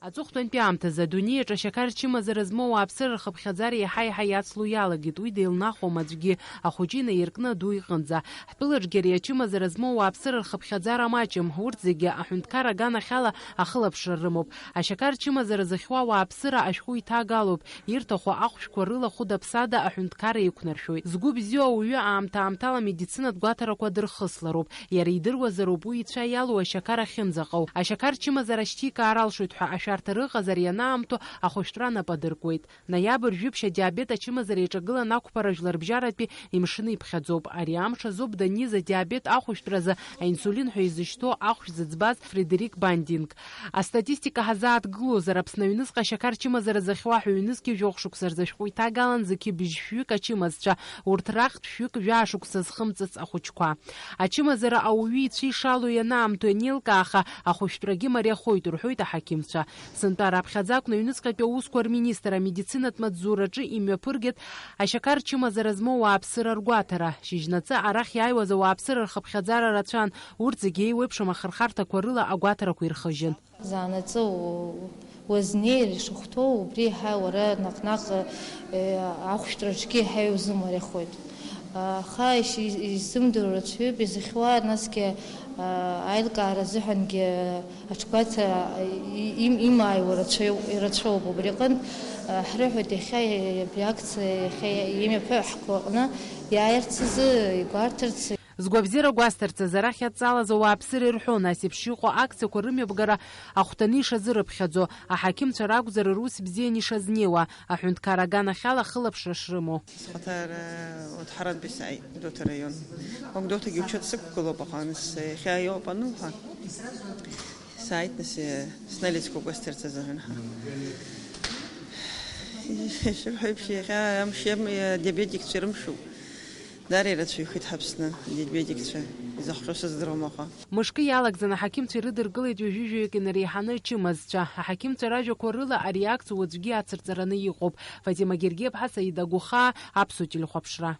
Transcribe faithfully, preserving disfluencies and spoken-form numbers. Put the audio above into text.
Аҵыхәтәантәи аамҭазы адунеи аҿы ашьақар чымазара змоу ауааԥсыра рхыԥхьаӡара еиҳа-еиҳа иацло иалагеит, уи деилнахуам аӡәгьы, ахәыҷы инаиркны аду иҟынӡа. Ҳтәылаҿгьы ари ачымазара змоу ауааԥсыра рхыԥхьаӡара маҷым, урҭ зегьы аҳәынҭқар аганахьала ахылаԥшра рымоуп. Ашьақар чымазара зыхьуа ауааԥсыра ашәҟәы иҭагалоуп, ирҭаху ахәшәқәа рыла хәыда-ԥсада аҳәынҭқарра еиқәнаршәоит. Згәы бзиоу ауаҩы аамҭа-аамҭала амедицинатә гәаҭарақәа дырхыслароуп. Иара идыруазароуп уи ицәа иалоу ашьақар ахьынӡаҟоу. Ашьақар чымазара ашьҭикаара алшоит ҳәа ашәарҭа рыҟазар ианаамҭоу ахәышәтәра нап адыркуеит. Ноиабр жәиԥшь адиабет ачымазара иаҿагылан ақәԥара жәларбжьаратәи имшын иԥхьаӡоуп. Ари амш азоуп даниз адиабет ахәышәтәразы аинсулин ҳәа изышьҭоу ахәшә зыӡбаз Фредерик Бандинг. Астатистика ҳазааҭгылозар, Аԥсны аҩныҵҟа ашьақар чымазара зыхьуа ҳәа ҩнызқьи жәохә шықәса рзы ашәҟәы иҭагалан зқьы быжьшәҩык ачымазцәа, урҭ раҟтә шәҩык жәаа шықәса зхымҵыц ахәыҷқәа. Ачымазара ауаҩы ицәа ишалоу ианаамҭоу ианеилкааха, ахәышәтәрагьы мариахоит, рҳәоит аҳақьымцәа. Сынтәа раԥхьаӡа акәны аҩныҵҟатәи аусқәа рминистр амедицинатә маҵзураҿы имҩаԥыргеит ашьақар чымазара змоу ауааԥсыра ргәаҭара. Шьыжьнаҵы арахь иааиуаз ауааԥсыра рхыԥхьаӡара рацәан, урҭ зегьы еиуеиԥшым ахырхарҭақәа рыла агәаҭарақәа ирхыжьын. Заанаҵы у-, уазнеир ишахәҭоу, убри еиҳа уара наҟ-наҟ, э, ахәшәтәраҿгьы еиҳа иузымариахоит. Аха иши-, изымдыруа рацәаҩуп, изыхьуа, насгьы, а, аилкаара азыҳәангьы аҽқәа ҭа-, и-, им-, имааиуа рацәаҩу-, ирацәоуп. Убри аҟынтә, а, ҳрыҳәоит иахьа, абри акциа иахьа имҩаԥаҳго аҟны иааирц азы, игәарҭарц. Згәабзиара гәасҭарц азы арахь иадҵалаз ауааԥсыра ирҳәон, ас еиԥш иҟоу акциақәа рымҩаԥгара ахәҭаны ишазырыԥхьаӡо, аҳақьымцәа ракәзар рус бзианы ишазнеиуа, аҳәынҭқар аганахьала ахылаԥшра шрымоу. Схаҭара Уҭҳарантәи сааит, Гәдоуҭа раион. Гәдоуҭагьы учет сықәгылоуп, аха нас иахьа иоуп ануҳәа. Сааит, нас, сналицқәа гәасҭарц азыҳәан. Ишырҳәо еиԥш, иахьа амш иам-, диабетикцәа ирымшуп. Даара ирацәаҩхеит ҳаԥсны адиабетикцәа, изыхҟьо сыздыруам аха. Мышкы иалагӡаны аҳақьымцәа ирыдыркылеит ҩажәи жәаҩык инареиҳаны ачымазцәа. Аҳақьымцәа ражәақәа рыла ари акциа уаҵәгьы ацырҵараны иҟоуп. Фатима Гергиаԥҳа, Саида Гәыхаа, Аԥсуа телехәаԥшра.